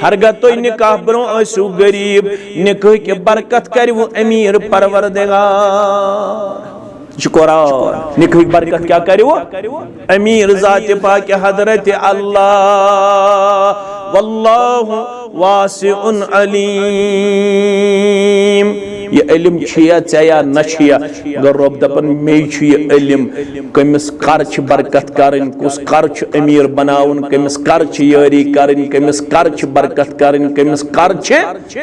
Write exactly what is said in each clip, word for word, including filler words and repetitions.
ہرگاہ تُہۍ نکاح برونٛہہ ٲسِو غریب، نکاحٕکۍ برکت کَرِوٕ أمیٖر پروردگار۔ یہِ چھُ قرآن۔ نکاحٕکۍ برکت کیٛاہ کَرِوٕ؟ أمیٖر ذاتِ پاکِ حضرت اللہ۔ واللہ واسع علیم۔ یہِ علم چھُ یا ژےٚ یا نہ چھُ یا، مگر رۄب دَپان، مے چھُ یہِ علم۔ کٔمِس کر چھِ برکت کرٕنۍ، کُس کر چھُ أمیٖر بناوُن، کٔمِس کر چھِ یٲری کرٕنۍ، کٔمِس کر چھِ برکت کرٕنۍ، کٔمِس کر چھِ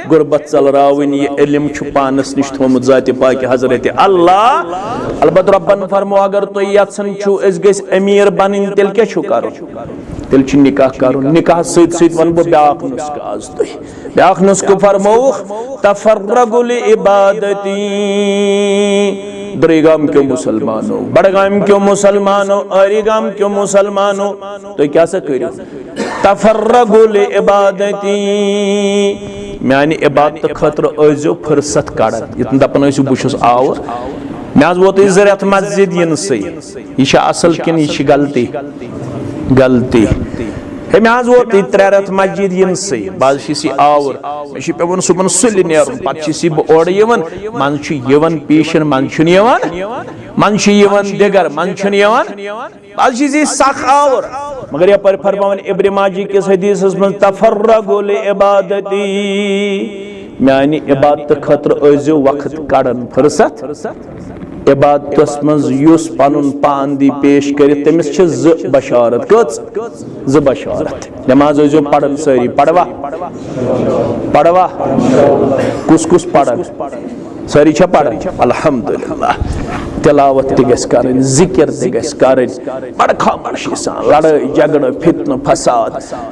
غربت ژلراوٕنۍ، یہِ علم چھُ پانس نِش تھوٚومُت ذاتِ پاکِ حضرت اللہ۔ البتہ رۄبن فرمو، اگر تُہۍ یژھان چھِو أسۍ گٔژھۍ أمیٖر بنٕنۍ، تیٚلہِ کیٛاہ چھُو کرُن؟ تیٚلہِ چھُ نکاح کرُن۔ نکاح سۭتۍ سۭتۍ ونہٕ بہٕ بیٛاکھ نُسخہٕ آز تۄہہِ۔ بیٛاکھ نُسخہٕ فرمووُکھ، تفرغوا لعبادتی۔ درٕے گام کیو مسلمانو، بڈگام کیو مسلمانو، ٲری گام کیو مسلمانو، تُہۍ کیٛاہ سا کٔرِو؟ تفرغوا لعبادتی۔ میانہِ عبادتہٕ خٲطرٕ ٲسۍزیو فرصت کڑان۔ ییٚتٮ۪ن دپان ٲسِو، بہٕ چھُس آوُر۔ مےٚ حظ ووت یہِ زٕ رٮ۪تھ مسجد یِنسٕے۔ یہِ چھا اصل کِنہٕ یہِ چھِ غلطی؟ غلطی۔ ہے، مےٚ حظ ووت یہِ ترٛےٚ رٮ۪تھ مسجد یِنسٕے۔ بہٕ حظ چھُس یہِ آوُر۔ مےٚ چھُ پٮ۪وان صُبحن سُلہِ نیرُن، پتہٕ چھُس یہِ بہٕ اورٕ یِوان۔ منٛزٕ چھُ یِوان پیشن، منٛزٕ چھُنہٕ یِوان۔ منٛزٕ چھُ یِوان دِگر، منٛزٕ چھُنہٕ یِوان۔ از چھِ زِ سخ آور۔ مگر یپٲرۍ فرماوان ابن ماجہ کِس حدیثس منٛز، "تفرغوا لعبادتی"، میانہِ عبادتہٕ خٲطرٕ ٲسۍزیو وقت کڑان، فرصت۔ عبادتس منٛز یُس پنُن پان دی پیش کٔرِتھ، تٔمِس چھِ زٕ بشارت۔ کٔژ؟ زٕ بشارت۔ نماز ٲسۍزیو پران سٲری۔ پروا؟ پروا؟ کُس کُس پران؟ سٲری چھا پران؟ الحمدللہ۔ تلاوت تہِ گژھِ کرٕنۍ، ذکر تہِ گژھِ کرٕنۍ، بڑٕ خاموشی سان۔ لڑٲے جھگڑٕ، فتنہٕ، فساد،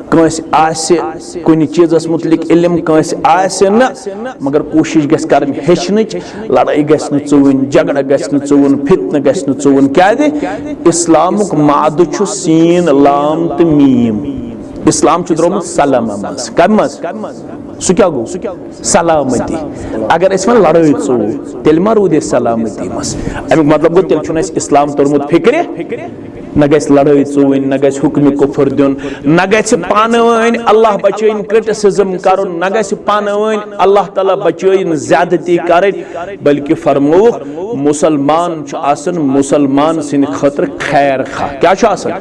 کٲنٛسہِ آسہِ کُنہِ چیٖزس متعلق علم، کٲنٛسہِ آسہِ نہٕ، مگر کوٗشش گژھِ کرٕنۍ ہیٚچھنٕچ۔ لڑٲے گژھِ نہٕ ژُوٕنۍ، جھگڑٕ گژھِ نہٕ ژُوُن، فتنہٕ گژھِ نہٕ ژُوُن۔ کیازِ؟ اسلامُک مادٕ چھُ سین، لام تہٕ میٖم۔ اسلام چھُ درٛامُت سلامہ منٛز۔ کمہِ منٛز؟ سُہ کیٛاہ گوٚو؟ سلامتی۔ اگر أسۍ وۄنۍ لڑٲے ژوو، تیٚلہِ ما روٗدۍ أسۍ سلامتی منٛز؟ اَمیُک مطلب گوٚو، تیٚلہِ چھُنہٕ اَسہِ اسلام توٚرمُت فِکرِ۔ نہ گژھِ لڑٲے ژووٕنۍ، نہ گژھِ حُکمِ کُفر دیُن، نہ گژھِ پانہٕ ؤنۍ اللہ بچٲیِن criticism کرُن، نہ گژھِ پانہٕ ؤنۍ اللہ تعالیٰ بچٲیِن زیادتی کرٕنۍ، بلکہِ فرمووُکھ، مسلمان چھُ آسان مسلمان سٕنٛدِ خٲطرٕ خیر خواہ۔ کیٛاہ چھُ آسان؟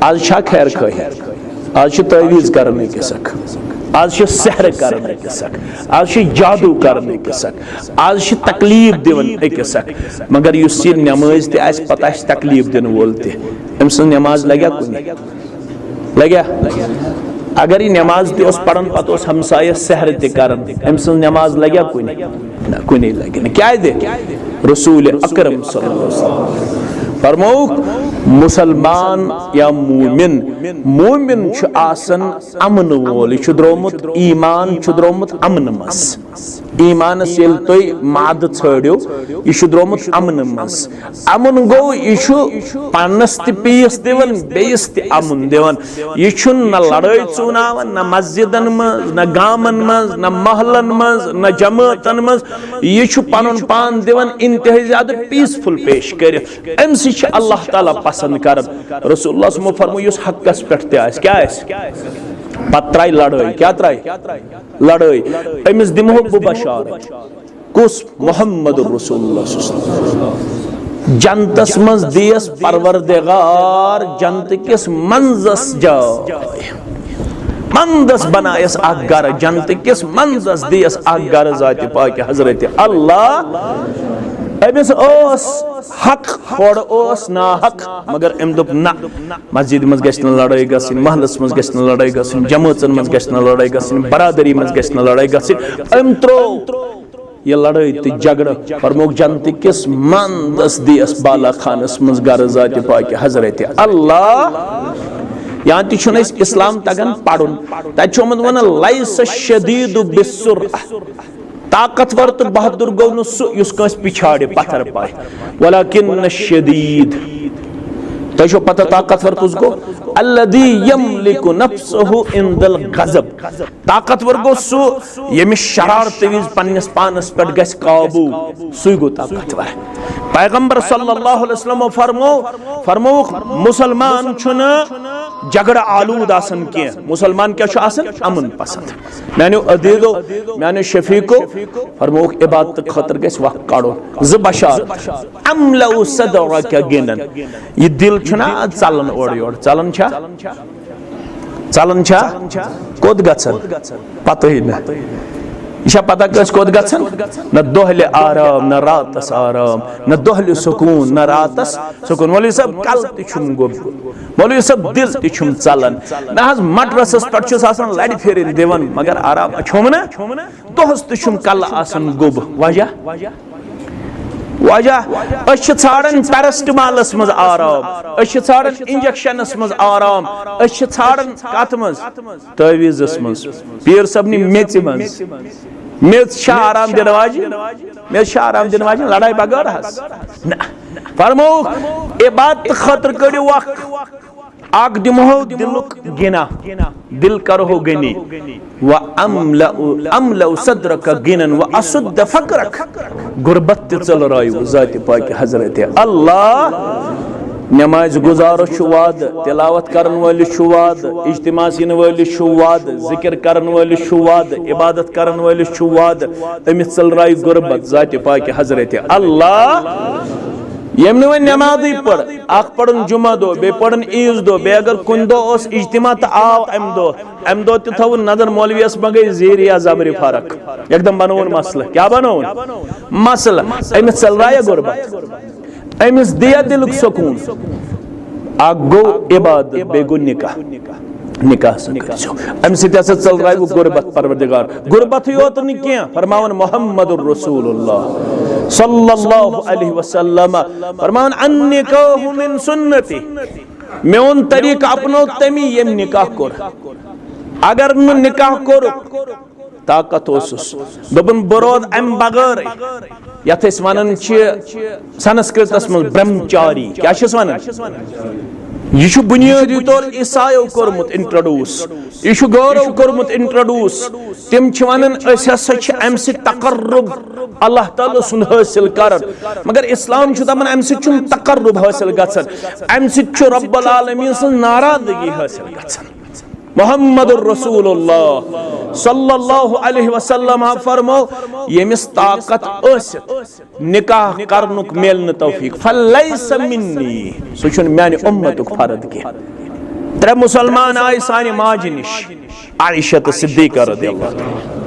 از چھا خیر خواہی؟ از چھِ تعویذ کران أکِس اکھ، از چھِ سحر کران أکِس اکھ، از چھِ جادو کران أکِس اکھ، از چھِ تکلیف دِوان أکِس اکھ۔ مگر یُس یہِ نمٲز تہِ آسہِ، پتہٕ آسہِ تکلیف دِنہٕ وول تہِ، أمۍ سٕنٛز نماز لگیا کُنہِ؟ لگیا؟ اگر یہِ نماز تہِ اوس پران، پتہٕ اوس ہمسایس سحر تہِ کران، أمۍ سٕنٛز نماز لگیا کُنہِ؟ نہ، کُنے لگہِ نہٕ۔ کیازِ؟ رسول اکرم صلی اللہ علیہ وسلم فرمووُکھ، مسلمان یا مومن، مومن چھُ آسان امن وول، یہِ چھُ درٛامُت، ایمان چھُ درٛامُت امنہٕ منٛز۔ ایمانس ییٚلہِ تُہۍ مادٕ ژھٲنٛڈِو، یہِ چھُ درٛامُت امنہٕ منٛز۔ امن گوٚو، یہِ چھُ پانس تہِ peace دِوان، بیٚیِس تہِ امن دِوان۔ یہِ چھُنہٕ نہ لڑٲے ژوناوان، نہ مسجدن منٛز، نہ گامن منٛز، نہ محلن منٛز، نہ جماعتن منٛز۔ یہِ چھُ پنُن پان دِوان انتہٲئی زیادٕ peaceful پیش کٔرِتھ۔ امہِ سۭتۍ چھُ اللہ تعالیٰ پسند کران۔ رسول اللہ صلی اللہ علیہ وسلم فرموو، یُس حقس پٮ۪ٹھ تہِ آسہِ، کیٛاہ آسہِ؟ پتہٕ ترایہِ لڑٲے۔ کیٛاہ ترایہِ؟ لڑٲے۔ أمِس دِمہو بہٕ بشارت۔ کُس؟ محمد رسول اللہ صلی اللہ علیہ وسلم۔ جنتس منٛز دیس پروردگار جنت کِس منٛزس جاے۔ منٛزس بنایس اکھ گرٕ، جنت کِس منٛزس دیس اکھ گرٕ ذاتِ پاکِ حضرت اللہ۔ أمِس اوس حق، ہورٕ اوس ناحق، مگر أمۍ دوٚپ، نہ، مسجدِ منٛز گژھِ نہٕ لڑٲے گژھٕنۍ، محلس منٛز گژھِ نہٕ لڑٲے گژھٕنۍ، جمٲژن منٛز گژھِ نہٕ لڑٲے گژھٕنۍ، برادری منٛز گژھِ نہٕ لڑٲے گژھٕنۍ۔ أمۍ ترٛوو یہِ لڑٲے تہٕ جھگڑٕ۔ فرمووُکھ، جنتہٕ کِس منٛزس دیس بالا خانس منٛز گرٕ ذاتِ پاکِ حضرت اللہ۔ یا تہِ چھُنہٕ اَسہِ اسلام تگان پرُن۔ تتہِ چھُ آمُت ونان، "لیس الشدید بالسرعہ"۔ طاقتور تہٕ بہادر گوٚو نہٕ سُہ یُس کٲنٛسہِ پِچھاڑِ پتھر پایہِ، ولکن الشدید۔ تۄہہِ چھو پتہ طاقتور کُس گوٚو؟ الذی یملک نفسہ عند الغضب۔ طاقتور گوٚو سُہ ییٚمِس شرارتہٕ وِزِ پننِس پانس پٮ۪ٹھ گژھِ قابو، سُے گوٚو طاقتور۔ پیغمبر صلی اللہ علیہ وسلمو فرمو، فرمووُکھ، مسلمان چھُنہٕ جھگڑٕ آلود آسن کینٛہہ۔ مسلمان کیٛاہ چھُ آسان؟ امن پسند۔ میانیو عزیزو، میانیو شفیقو، فرمووُکھ عبادتہٕ خٲطرٕ گژھِ وقت کڑُن۔ زٕ بشارت۔ املأ صدرک غنن۔ یہِ دل چھُنہ ژلان اورٕ یورٕ، ژلان چھا؟ ژلان چھا؟ کوٚت گژھان؟ پتہٕے نہ۔ یہِ چھا پتہ کٲنٛسہِ کوٚت گژھان؟ نہ دۄہلہِ آرام، نہ راتس آرام، نہ دۄہلہِ سکوٗن، نہ راتس سکوٗن۔ مولوی صٲب، کلہٕ تہِ چھُم گوٚب، مولوی صٲب، دل تہِ چھُم ژلان۔ نہ حظ، مٹرسس پٮ۪ٹھ چھُس آسان لرِ پھیرٕنۍ دِوان، مگر آرام چھُم نہ۔ دۄہس تہِ چھُم کلہٕ آسان گوٚب۔ وجہ؟ وجہ؟ أسۍ چھِ ژھانڈان پیرسٹمالس منٛز آرام، أسۍ چھِ ژھانڈان انجیکشنس منٛز آرام، أسۍ چھِ ژھانڈان کتھ منٛز؟ تعویذس منٛز، پیٖر صٲبنہِ میٚژِ منٛز۔ میٚژ چھا آرام دِنہٕ واجِنۍ؟ میٚژ چھا آرام دِنہٕ واجِنۍ لڑایہِ بغٲر حظ؟ نہ۔ فرمووُکھ، عبادت خٲطرٕ کٔڑِو وقت۔ اکھ دِمہو دلُک غنہ، دل کرہو غنی۔ و املأ، املأ صدرک غنن و اسد فقرک۔ غربت تہِ ژٔلرٲیِو ذاتِ پاکہِ حضرت اللہ۔ نمازِ گزارس چھُ وعدٕ، تلاوت کرن وٲلِس چھُ وعدٕ، اجتماعس یِنہٕ وٲلِس چھُ وعدٕ، ذکر کرن وٲلِس چھُ وعدٕ، عبادت کرن وٲلِس چھُ وعدٕ۔ أمِس ژٔلرایہِ غربت ذاتِ پاکہِ حضرت اللہ۔ ییٚمۍ نہٕ وۄنۍ نمازٕے پٔر، اکھ پٔرٕن جمعہ دۄہ، بیٚیہِ پٔرٕن عیٖذ دۄہ، بیٚیہِ اگر کُنہِ دۄہ اوس اجتماع تہٕ آو امہِ دۄہ، امہِ دۄہ تہِ تھٲوٕن نظر مولویس ما گٔے زیٖر یا زبرِ فرق۔ یکدم بنووُن مسلہٕ۔ کیٛاہ بنووُن؟ مسلہٕ۔ أمِس ژٔلرایہِ غربت۔ أمِس دِیا دِلُک سکوٗن۔ اکھ گوٚو عبادت، بیٚیہِ گوٚو نکاح۔ نکاح سۭتۍ کٔرۍزیو۔ اَمہِ سۭتۍ ہسا ژٔلرایہِ غربت پروردگار۔ غربتٕے یوت نہٕ کینٛہہ، فرماوان محمد رسول اللہ صلی اللہ علیہ وسلم۔ فرماوان، "النکاح من سنتی۔" میون طریٖقہٕ اپنو تٔمی، ییٚمۍ نکاح کوٚر۔ اگر نہٕ نکاح کوٚرُکھ، طاقت اوسُس۔ دوٚپُن، "بہٕ روزٕ اَمہِ بغٲرٕے۔" یَتھ أسۍ وَنان چھِ سنسکرتس منٛز برہمچاری۔ کیٛاہ چھِس وَنان؟ یہِ چھُ بُنیٲدی طور عیسایو کوٚرمُت introduce۔ یہِ چھُ گورو کوٚرمُت introduce۔ تِم چھِ وَنان، أسۍ ہسا چھِ اَمہِ سۭتۍ تقرب اللہ تعالیٰ سُنٛد حٲصِل کران۔ مگر اسلام چھُ دَپان، اَمہِ سۭتۍ چھُنہٕ تقرب حٲصِل گژھان۔ اَمہِ سۭتۍ چھُ رب العالمین سٕنٛز ناراضگی حٲصِل گژھان۔ محمد رسول اللہ صلی اللہ علیہ وسلم فرمو، ییٚمِس طاقت ٲسِتھ نکاح کرنُک میلہِ نہٕ توفیق، فلیس منی، سُہ چھُنہٕ میانہِ اُمتُک فرد کینٛہہ۔ ترٛےٚ مسلمان آیہِ سانہِ ماجہِ نِش، عائشہ تہٕ صدیقہ رضی اللہ تعالیٰ۔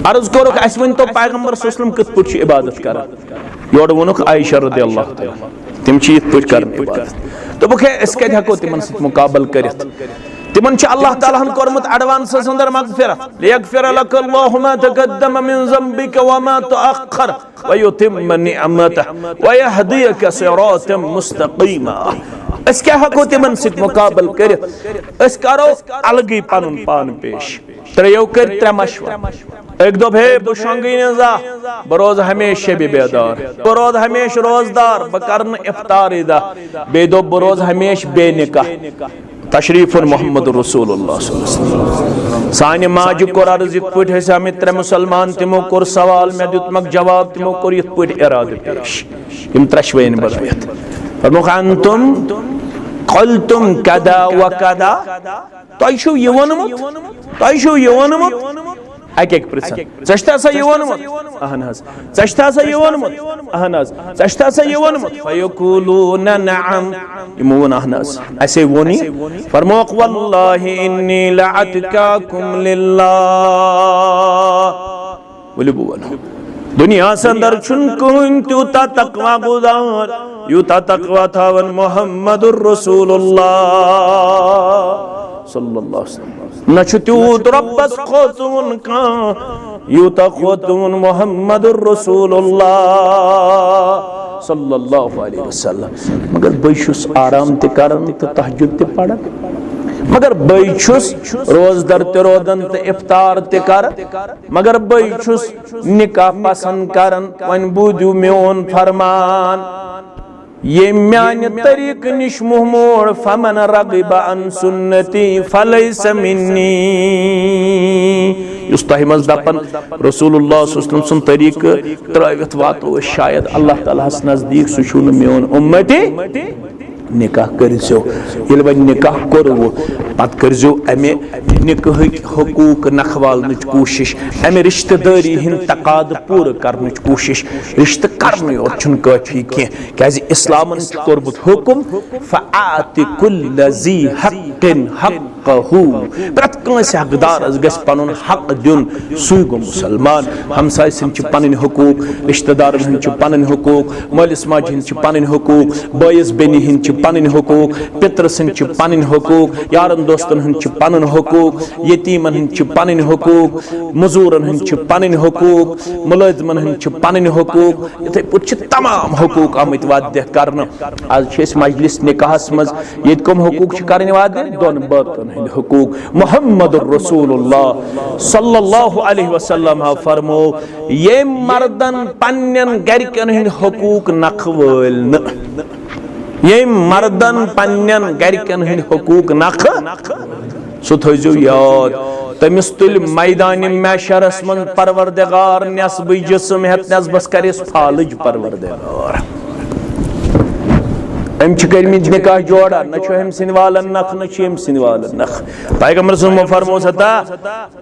عرض کوٚرُکھ، "اَسہِ ؤنۍ تو پیغمبر صلی اللہ علیہ وسلم کِتھ پٲٹھۍ چھُ عبادت کران؟" یورٕ ووٚنُکھ عائشہ رضی اللہ تعالیٰ، "تِم چھِ یِتھ پٲٹھۍ کران عبادت۔" دوٚپُکھ، "ہے، أسۍ کَتہِ ہٮ۪کو تِمن سۭتۍ مُقابلہٕ کٔرِتھ؟ تِمن چھُ اللہ تعالیٰ ہن کوٚرمُت advance اندر مغفرت، لیغفر لک اللہ ما تقدم من ذنبک وما تأخر ویتم نعمتہ ویہدیک صراطا مستقیما۔" أسۍ کیٛاہ ہٮ۪کو تِمن سۭتۍ مُقابلہٕ کٔرِتھ؟ أسۍ کرو الگٕے پنُن پان پیش۔ ترٛیٚیو کٔرۍ ترٛےٚ مشورٕ۔ أکۍ دوٚپ، "ہے، بہٕ شۄنٛگٕے نہٕ زانٛہہ، بہٕ روزٕ ہمیشہِ شبِ بیدار، بہٕ روزٕ ہمیشہِ روزدار، بہٕ کرٕ نہٕ افطارٕے زانٛہہ۔" بیٚیہِ دوٚپ، "بہٕ روزٕ ہمیشہِ بے نکاح۔" تشریف محمد رسول اللہ صلی اللہ علیہ وسلم۔ سانہِ ماجہِ کوٚر عرض، یِتھ پٲٹھۍ ٲسۍ آمٕتۍ ترٛےٚ مسلمان، تِمو کوٚر سوال، مےٚ دیُتمکھ جواب، تِمو کوٚر یِتھ پٲٹھۍ ارادٕ پیش۔ یِم ترٛٮ۪شوَے أنۍ بنٲیِتھ۔ فرمووُکھ، "انتم قلتم کدا و کدا۔" تۄہہِ چھُو یہِ ووٚنمُت؟ تۄہہِ چھُو یہِ ووٚنمُت؟ اَکہِ اَکہِ پرٛژھن۔ "ژےٚ چھُتھا سا یہِ ووٚنمُت؟" اہن حظ۔ "ژےٚ چھُتھا سا یہِ ووٚنمُت؟" اہن حظ۔ "ژےٚ چھُتھا سا یہِ ووٚنمُت؟" فیقولون نعم۔ یِمو ووٚن، "اہن حظ، اَسے ووٚن یہِ۔" فرموکھ، "واللہ انی لاتقاکم للہ۔" ؤلِو بہٕ وَنہو۔ دُنیاہَس اندر چھُنہٕ کٕہٕنۍ تیوٗتاہ تقوی گُزار، یوٗتاہ تقوی تھاوان محمد رسول اللہ صلی اللہ علیہ وسلم۔ نہ چھُ تیوٗت رۄبَس کھوژوُن کانٛہہ، یوٗتاہ کھوژوُن محمد رسول اللہ صلی اللہ علیہ وسلم۔ مگر بہٕ چھُس آرام تہِ کران تہٕ تہجد تہِ پران۔ مگر بہٕ چھُس روزدر تہِ روزان تہٕ افطار تہِ کران۔ مگر بہٕ چھُس نکاح پسند کران، وۄنۍ بوٗزِو میون فرمان۔ ییٚمۍ میانہِ طریٖقہٕ نِش مُہ موڑ، فمن رغب عن سنتی فلیس منی۔ یُس تۄہہِ منٛز دپان رسول اللہ صلی اللہ علیہ وسلم سُنٛد طریٖقہٕ ترٲوِتھ واتو أسۍ شاید اللہ تعالیٰ ہس نزدیٖک، سُہ چھُنہٕ میون اُمتی۔ نکاح کٔرزیو۔ ییٚلہِ وۄنۍ نکاح کوٚروٕ، پتہٕ کٔرزیو امہِ نکاحٕکۍ حقوٗق نکھوالنٕچ کوٗشش، امہِ رشتہٕ دٲری ہٕنٛدۍ تقاضہٕ پوٗرٕ کرنٕچ کوٗشش۔ رشتہٕ کرنُے یوت چھُنہٕ کٲفی کینٛہہ، کیازِ اسلامن چھُ کوٚرمُت حُکم، فَآتِ کُلَّ ذی حَقٍ حَقَّہُ۔ پرٛٮ۪تھ کٲنٛسہِ حقدارس گژھِ پنُن حق دیُن، سُے گوٚو مسلمان۔ ہمسایہِ سٕنٛدۍ چھِ پنٕنۍ حقوٗق، رشتہٕ دارن ہٕنٛدۍ چھِ پنٕنۍ حقوٗق، مٲلِس ماجہِ ہٕنٛدۍ چھِ پنٕنۍ حقوٗق، بٲیِس بیٚنہِ ہٕنٛدۍ چھِ پنٕنۍ حقوٗق، پِترٕ سٕنٛدۍ چھِ پنٕنۍ حقوٗق، یارن دوستن ہٕنٛدۍ چھِ پنٕنۍ حقوٗق، یتیٖمن ہٕنٛدۍ چھِ پنٕنۍ حقوٗق، مٔزوٗرن ہٕنٛدۍ چھِ پنٕنۍ حقوٗق، مُلٲزمن ہٕنٛدۍ چھِ پنٕنۍ حقوٗق۔ یِتھے پٲٹھۍ چھِ تمام حقوٗق آمٕتۍ وعدٕ دِتھ کرنہٕ۔ از چھِ أسۍ مجلس نکاحس منٛز، ییٚتہِ کٕم حقوٗق چھِ کرٕنۍ وعدٕ؟ دۄن بٲژن ہٕنٛدۍ حقوٗق۔ محمد رسول اللہ صلی اللہ علیہ وسلم ہا فرمو، ییٚمۍ مردن پننٮ۪ن گرِکٮ۪ن ہٕنٛدۍ حقوٗق نکھٕ وٲلۍ نہٕ، ییٚمۍ مردن پننٮ۪ن گرِکٮ۪ن ہٕنٛدۍ حقوٗق نکھٕ، سُہ تھٲیزیو یاد، تٔمِس تُلہِ میدانِ محشرس منٛز پروردگار نٮ۪صبٕے جسم ہٮ۪تھ، نٮ۪صبس کرٮ۪س فالٕج پروردگار۔ أمۍ چھِ کٔرمٕتۍ نکاح جوڑا، نہ چھُ أمۍ سٕنٛدۍ والن نکھٕ، نہ چھُ أمۍ سٕنٛدۍ والن نکھٕ۔ پیغمبر صٲبن فرموو سا تا،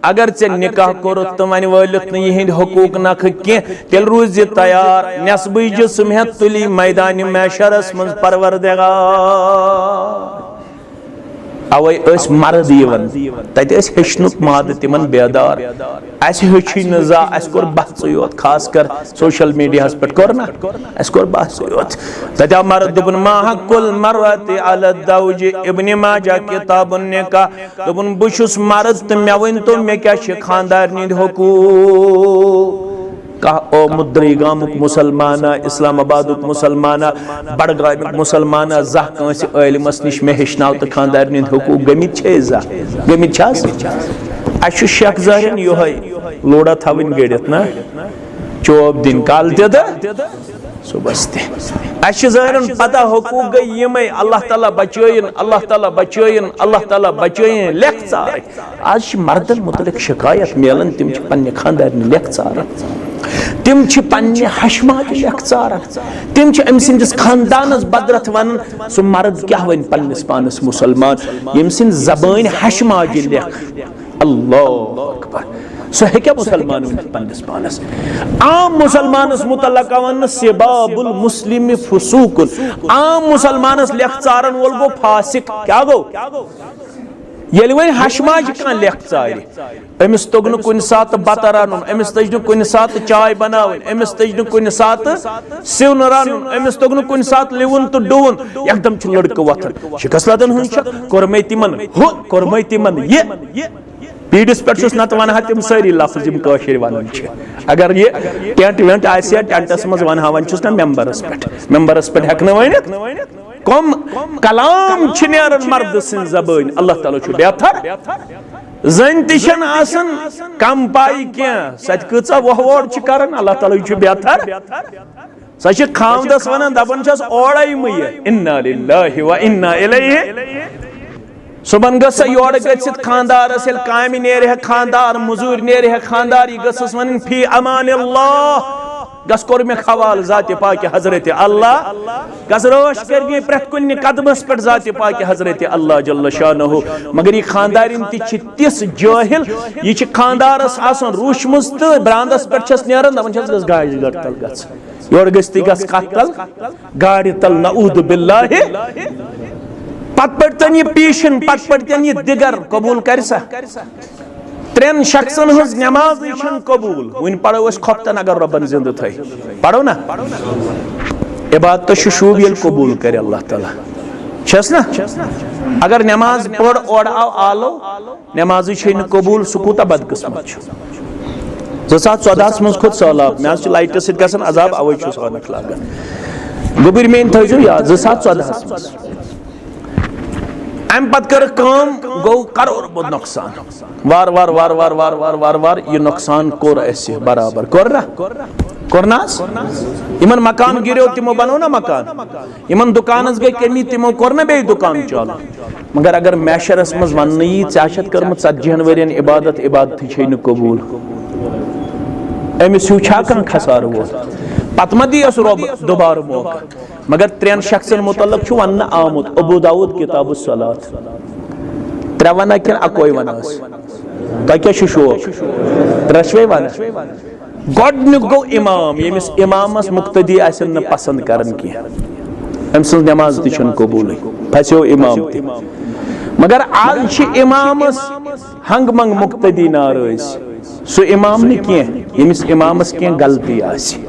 اگر ژےٚ نکاح کوٚرُتھ تہٕ وۄنۍ وٲلِتھ نہٕ یِہِنٛدۍ حقوٗق نکھٕ کینٛہہ، تیٚلہِ روٗزِ تیار، نٮ۪صبٕے جسم ہٮ۪تھ تُلی میدانِ محشرس منٛز پروردگار۔ اوے ٲسۍ مرد یِوان، تتہِ ٲسۍ ہیٚچھنُک مادٕ تِمن بیدار۔ اسہِ ہیٚچھٕے نہٕ زانٛہہ، اسہِ کوٚر بحثٕے یوت، خاص کر سوشل میڈیاہس پٮ۪ٹھ کوٚر نا، اسہِ کوٚر بحثٕے یوت۔ تتہِ آو مرد دوٚپُن، ما حق المرأة علی الزوج، ابن ماجہ کتاب النکاح۔ دوٚپُن، بہٕ چھُس مرد تہٕ مےٚ ؤنۍ تو، مےٚ کیٛاہ چھِ خانٛدارنہِ ہٕنٛدۍ حقوٗق؟ کانٛہہ آمُت درٕے گامُک مُسلمانا، اسلام آبادُک مُسلمانا، بڈگامیُک مُسلمانا، زانٛہہ کٲنٛسہِ عٲلمس نِش مےٚ ہیٚچھناو تہٕ خانٛدارنہِ ہٕنٛدۍ حقوٗق گٔمٕتۍ چھے زانٛہہ؟ گٔمٕتۍ چھِ حظ؟ اَسہِ چھُ شیخ زہرٮ۪ن یِہوٚے لوڑا تھاوٕنۍ گٔڑِتھ نا، چوب دِنۍ کالہٕ تہِ تہٕ صُبحس تہِ۔ اَسہِ چھِ زہرٮ۪ن پتہ حقوٗق گٔے یِمَے، اللہ تعالیٰ بچٲیِن، اللہ تعالیٰ بچٲیِن، اللہ تعالیٰ بچٲیِن، لیکھ ژارٕنۍ۔ آز چھِ مردن متعلق شکایت میلان، تِم چھِ پننہِ خاندارنہِ لیکھ ژاران، تِم چھِ پننہِ ہشماجہِ لیکھ ژاران، تِم چھِ أمۍ سٕنٛدِس خاندانس بدرتھ ونان، سُہ مرد کیٛاہ ونہِ پننِس پانس مسلمان، ییٚمۍ سٕنٛدِ زبٲنۍ ہشماجہِ لیکھ۔ اللہ اکبر۔ سُہ ہیٚکیٛاہ مسلمان ؤنِتھ پننِس پانس؟ عام مسلمانس متعلق وننہٕ سباب المسلم فسوق۔ عام مسلمانس لیکھ ژارن وول گوٚو فاسق۔ کیٛاہ گوٚو؟ ییٚلہِ وۄنۍ ہشماجہِ کانٛہہ لیکھ ژارِ، أمِس توٚگ نہٕ کُنہِ ساتہٕ بتہٕ رنُن، أمِس تٔج نہٕ کُنہِ ساتہٕ چاے بناوٕنۍ، أمِس تٔج نہٕ کُنہِ ساتہٕ سیُن رنُن، أمِس توٚگ نہٕ کُنہِ ساتہٕ لِوُن تہٕ ڈُوُن، یکدم چھُ لڑکہٕ وۄتھان، شکست لدن ہُنٛد چھُ، کوٚرمَے تِمن ہُہ، کوٚرمَے تِمن یہِ۔ پیٖڈِس پٮ۪ٹھ چھُس نتہٕ ونہٕ ہا تِم سٲری لفظ یِم کٲشِرۍ ونان چھِ۔ اگر یہِ ٹینٹ وینٹ آسہِ ہا، ٹینٹس منٛز ونہٕ ہا، وۄنۍ چھُس نہ ممبرس پٮ۪ٹھ، ممبرس پٮ۪ٹھ ہٮ۪کہٕ نہٕ ؤنِتھ۔ کم کلام چھِ نیران مردٕ سٕنٛز زبٲنۍ، اللہ تعالیٰ چھُ بیتھر۔ زٔنۍ تہِ چھَنہٕ آسان کم پایہِ کینٛہہ، سۄ تہِ کۭژاہ وۄہ وور چھِ کران، اللہ تعالیٰ چھُ بیتھر۔ سۄ چھِ خامدس ونان، دپان چھس، اورے مہٕ یہِ۔ انا للہ و انا الیہ۔ صبحن گٔژھ سۄ یورٕ گٔژھِتھ خاندارس، ییٚلہِ کامہِ نیرِ ہا خاندار، مٔزوٗرۍ نیرِ ہا خاندار، یہِ گٔژھس ونٕنۍ، فی امان اللہ، گژھ کوٚر مےٚ حوالہٕ ذاتِ پاکہِ حضرت اللہ، گژھ رٲچھ کٔرِنۍ پرٛٮ۪تھ کُنہِ قدمس پٮ۪ٹھ ذاتِ پاکہِ حضرت اللہ جل شانہ۔ مگر یہِ خاندارِنۍ تہِ چھِ تِژھ جٲہِل، یہِ چھِ خاندارس آسان روٗچھمٕژ تہٕ براندس پٮ۪ٹھ چھس نیران، دپان چھس، گژھ گاڑِ گڑ تل گژھ۔ یورٕ گٔژھتٕے گژھ کتھ تل، گاڑِ تل، نعوذ باللہ۔ پتہٕ پٔرۍتن یہِ پیٖشن، پتہٕ پٔرۍتن یہِ دِگر، قبوٗل کرِ سا؟ ترٛٮ۪ن شخصن ہٕنٛز نمازٕے چھنہٕ قبوٗل۔ وُنہِ پرو أسۍ خۄفتن اگر رۄبن زندٕ تھٲے۔ پرو نا؟ عبادتس چھُ شوٗب ییٚلہِ قبوٗل کرِ اللہ تعالیٰ۔ چھس نا؟ اگر نماز پٔر اورٕ آو آلو، نمازٕے چھے نہٕ قبوٗل، سُہ کوٗتاہ بدقٕسمت چھُ۔ زٕ ساس ژۄدہَس منٛز کھوٚت سہلاب، مےٚ حظ چھُ لایٹہِ سۭتۍ گژھان عذاب، اوے چھُس عٲنکھ لاگان۔ گوٚبٕرۍ میٲنۍ تھٲیزیو یاد، زٕ ساس ژۄدہَس منٛز۔ اَمہِ پتہٕ کٔرٕکھ کٲم، گوٚو کرور بوٚد نۄقصان۔ وار وار وار وار وار وار وار وار یہِ نۄقصان کوٚر اَسہِ برابر۔ کوٚر نا؟ کوٚر نہ حظ؟ یِمن مکان گِریو، تِمو بنوو نا مکان؟ یِمن دُکانس گٔے کٔمی، تِمو کوٚر نہ بیٚیہِ دُکان چالوٗ؟ مگر اگر محشرس منٛز وننہٕ یی، ژےٚ چھتھ کٔرمٕژ ژتجی ہن ؤرین عبادت، عبادتٕے چھے نہٕ قبوٗل، أمِس ہیوٗ چھا کانٛہہ خسارٕ ووت؟ پتہٕ ما دِیَس رۄب دوبارٕ موقعہٕ؟ مگر ترٛٮ۪ن شخصن متعلق چھُ وننہٕ آمُت، ابو داؤد کتاب الصلاۃ۔ ترٛےٚ ونہٕ کِنہٕ اکوے ونہٕ ٲس؟ تۄہہِ کیٛاہ چھُ شوق؟ ترٛٮ۪شوے ونہٕ۔ گۄڈٕنیُک گوٚو امام، ییٚمِس امامس مقتدی آسن نہٕ پسند کران کینٛہہ، أمۍ سٕنٛز نماز تہِ چھَنہٕ قبوٗلٕے، پھسیو امام تہِ۔ مگر آز چھِ امامس ہنگ منگ مقتدی ناراض۔ سُہ امام نہٕ کینٛہہ، ییٚمِس امامس کینٛہہ غلطی آسہِ،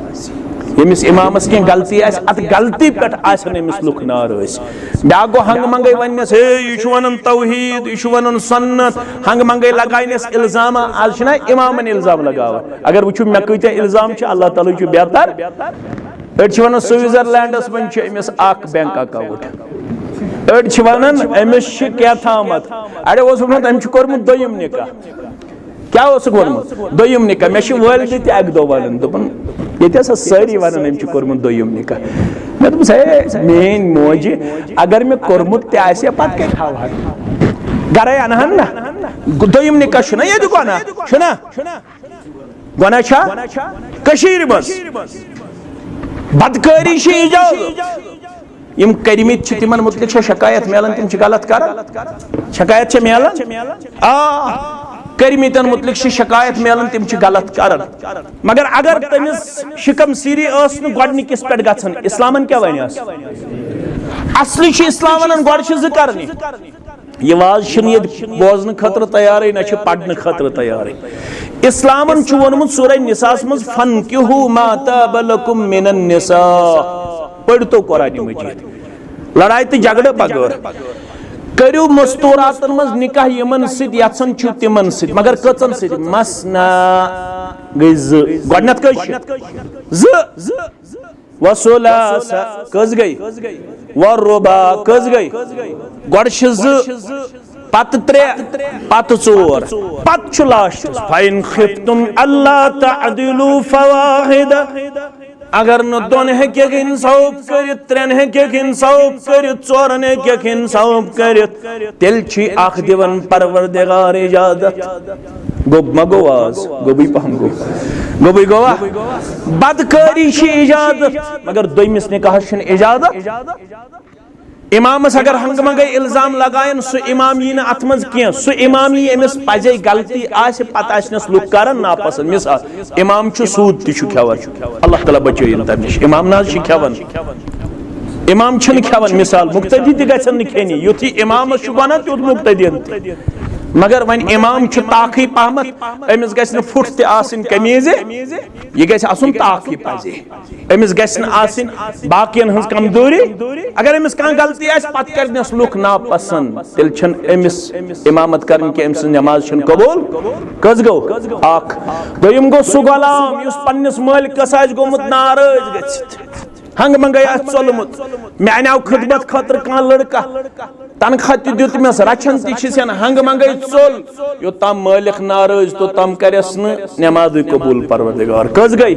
ییٚمِس امامس کینٛہہ غلطی آسہِ، اتھ غلطی پٮ۪ٹھ آسن أمِس لُکھ ناراض۔ بیٛاکھ گوٚو ہنگ منگے وننس، ہے، یہِ چھُ ونان توحید، یہِ چھُ ونان سنت، ہنگ منگے لگاینس الزام۔ آز چھِنہ امامن الزام لگاوان؟ اگر وٕچھِو مےٚ کۭتیاہ الزام چھِ، اللہ تعالیٰ چھُ بہتر۔ أڑۍ چھِ ونان سوئٹزرلینڈس منٛز چھُ أمِس اکھ بینک اکاؤنٹ، أڑۍ چھِ ونان أمِس چھِ کینٛہہ تھامتھ، اڑیو اوس ووٚنمُت أمۍ چھُ کوٚرمُت دوٚیِم نکاح۔ کیٛاہ اوسُکھ ووٚنمُت؟ دوٚیِم نکاح۔ مےٚ چھِ والدٕ تہِ اَکہِ دۄہ وَنان، دوٚپُن، ییٚتہِ ہسا سٲری وَنان، أمۍ چھُ کوٚرمُت دوٚیِم نکاح۔ مےٚ دوٚپُس، ہے، میٛٲنۍ موجہِ، اگر مےٚ کوٚرمُت تہِ آسہِ ہا، پَتہٕ کَتہِ تھاوہَن؟ گَرَے اَنہَن نہ۔ دوٚیِم نکاح چھُنہ ییٚتہِ گۄناہ؟ چھُنہ؟ گۄناہ چھا؟ کٔشیٖرِ منٛز۔ بدکٲری چھِ ایجاد۔ یِم کٔرمٕتۍ چھِ، تِمن مُتعلِق چھےٚ شکایت میلان، تِم چھِ غلط کران۔ شکایت چھےٚ میلان؟ آ، کٔرمٕتٮ۪ن مُتعلِق چھِ شکایت میلان، تِم چھِ غلط کران۔ مگر اگر تٔمِس شکم سیری ٲس نہٕ گۄڈٕنِکِس پٮ۪ٹھ گژھان، اسلامن کیٛاہ ونیس؟ اصلی چھِ اسلام ونان، گۄڈٕ چھِ زٕ کرنہِ۔ یہِ واز چھِنہٕ ییٚتہِ بوزنہٕ خٲطرٕ تیارٕے، نہ چھِ پرنہٕ خٲطرٕ تیارٕے۔ اسلامن چھُ ووٚنمُت سورہ نساء ہس منٛز، "فانکحوا ما طاب لکم من النساء"۔ پٔرۍ تو قرآن مجید۔ لڑایہِ تہٕ جھگڑٕ بغٲر۔ کٔرِو مستوراتن منٛز نکاح یِمن سۭتۍ یژھان چھِو تِمن سۭتۍ، مگر کٔژن سۭتۍ؟ مثنیٰ گٔے زٕ۔ گۄڈٕنیتھ کٔژ چھِ؟ زٕ۔ وثلاث کٔژ گٔے؟ ورباع کٔژ گٔے؟ گۄڈٕ چھِ زٕ، پتہٕ ترٛےٚ، پتہٕ ژور، پتہٕ چھُ لاسٹس، فَإِنْ خِفْتُمْ أَلَّا تَعْدِلُوا فَوَاحِدَةً۔ اگر نہٕ دۄن ہیٚکٮ۪کھ انصاف کٔرِتھ، ترٛٮ۪ن ہیٚکٮ۪کھ انصاف کٔرِتھ، ژورن ہیٚکٮ۪کھ انصاف کٔرِتھ، تیٚلہِ چھُے اکھ دِوان پروردگار اجازت۔ گوٚب ما گوٚو آز؟ گوٚبٕے پہم گوٚو۔ گوٚبٕے گوٚوا؟ بدکٲری چھِ اجازت، مگر دوٚیمِس نکاحس چھِنہٕ اجازت۔ امامس اگر ہنگہٕ منگے الزام لگاین، سُہ امام یی نہٕ اتھ منٛز کینٛہہ۔ سُہ امام یی، أمِس پزے غلطی آسہِ، پتہٕ آسنس لُکھ کران ناپسند۔ مثال، امام چھُ سوٗد تہِ چھُ کھٮ۪وان، اللہ تعالیٰ بچٲیِن تمہِ نِش۔ امام نہ حظ چھِ کھٮ۪وان۔ امام چھِنہٕ کھٮ۪وان، مثال، مقتدی تہِ گژھن نہٕ کھیٚنی۔ یُتھ یہِ امامس چھُ بنان، تیُتھ مقتدین تہِ۔ مگر وۄنۍ امام چھُ تاکھٕے پہمتھ، أمِس گژھِ نہٕ پھُٹ تہِ آسٕنۍ قمیٖضہِ، یہِ گژھِ آسُن تاکھٕے پزے۔ أمِس گژھِ نہٕ آسٕنۍ باقین ہٕنٛز کمزوری۔ اگر أمِس کانٛہہ غلطی آسہِ، پتہٕ کرنس لُکھ ناپسند، تیٚلہِ چھنہٕ أمِس امامت کرٕنۍ کینٛہہ، أمۍ سٕنٛز نماز چھنہٕ قبول۔ کٔژ گوٚو؟ اکھ۔ دوٚیِم گوٚو سُہ غلام، یُس پننِس مٲلکس آسہِ گوٚمُت ناراض گٔژھِتھ۔ ہنگہٕ منگے آسہِ ژوٚلمُت، مےٚ انیاو خدمت خٲطرٕ کانٛہہ لڑکہٕ، تنخواہ تہِ دیُتمس، رچھان تہِ چھِس، ہنگہٕ منگے ژوٚل، یوٚتام مٲلک ناراض، توٚتام کرٮ۪س نہٕ نمازٕے قبول پروردگار۔ کٔژ گٔے؟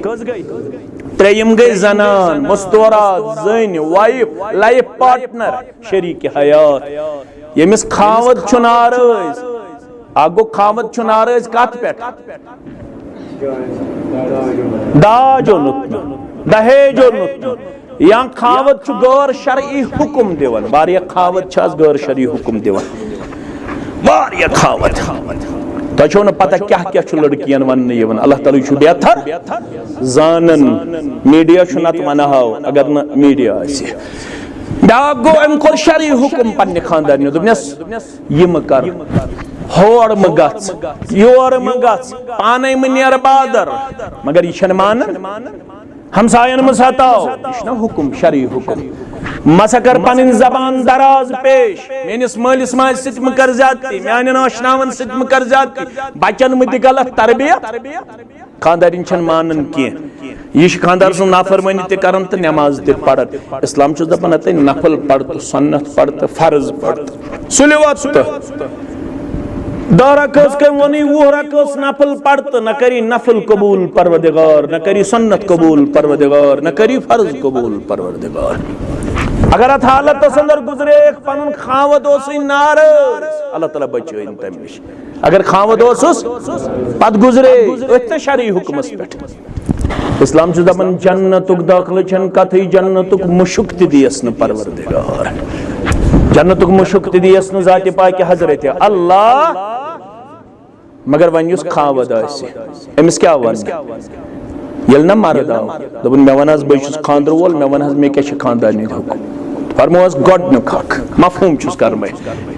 ترٛیٚیِم گٔے زنان، مستورات، زٔنۍ، وایف، لایف پارٹنر، شریک حیات، ییٚمِس خاوند چھُ ناراض۔ اکھ گوٚو خاوند چھُ ناراض کتھ پٮ۪ٹھ؟ داج اوٚنُتھ نہٕ، دہیج اوٚنُتھ نہٕ، یا خاوند چھُ غٲر شرعی حکم دِوان۔ واریاہ خاوند چھِ از غٲر شرعی حکم دِوان، واریاہ خاوند۔ تۄہہِ چھو نہٕ پتہ کیاہ کیاہ چھُ لڑکین وننہٕ یِوان۔ اللہ تعالیٰ چھُ بہتر زانان۔ میڈیا چھُ نتہٕ ونہاو اگر نہٕ میڈیا آسہِ۔ بیاکھ گوٚو، أمۍ کوٚر شرعی حکم پننہِ خاندارنہِ، دوٚپنس، یہِ مہٕ کر، ہور مہٕ گژھ، یور مہٕ گژھ، پانے مہٕ نیر بازر۔ مگر یہِ چھنہٕ مانان۔ ہمساین مہٕ ستاو، یہِ چھُنہ حکم، شرعی حکم۔ مہ سا کر پنٕنۍ زبان دراز پیش، میٲنِس مٲلِس ماجہِ سۭتۍ مہٕ کر زیادتی، میانٮ۪ن آشناون سۭتۍ مہٕ کر زیادتی، بچن مہٕ دِ غلط تربیت۔ خاندارِنۍ چھنہٕ مانان کینٛہہ۔ یہِ چھِ خاندار سٕنٛز نافرمٲنی تہِ کران تہٕ نماز تہِ پران۔ اسلام چھُ دپان، ہتے نفل پڑھ تہٕ سنت پڑھ تہٕ فرض پڑھ تہٕ صلوات تہٕ دہ رکٲژ کٔمۍ ووٚنُے، وُہ رکٲژ نفل پڑھ تہٕ نہ کری نفل قبول پروردگار، نہ کری سنت قبول پروردگار، نہ کری فرض قبول پروردگار۔ اگر اتھ حالتس اندر گزریکھ، پنُن خاوند اوسُے ناراض، اللہ تعالیٰ بچٲیِن تمہِ نِش۔ اگر خاوند اوسُس، پتہٕ گزرے أتھۍ تہٕ شرعی حکمس پٮ۪ٹھ۔ اسلام چھُ دپان، جنتُک دٲخلہٕ چھَنہٕ کتھٕے، جنتُک مُشُک تہِ دِیَس نہٕ پروردگار۔ جنتُک مُشُک تہِ دِیَس نہٕ ذاتِ پاکہِ حضرت اللہ۔ مگر وۄنۍ یُس خاوند آسہِ، أمِس کیٛاہ وَنہٕ؟ ییٚلہِ نہ مرد آو، دوٚپُن، "مےٚ وَن حظ، بہٕ چھُس خاندرٕ وول، مےٚ وَن حظ، مےٚ کیٛاہ چھِ خاندارنہِ ہُنٛد حقوٗق؟" فرمووس گۄڈٕنیُک حق، مفہوٗم چھُس کران بہٕ۔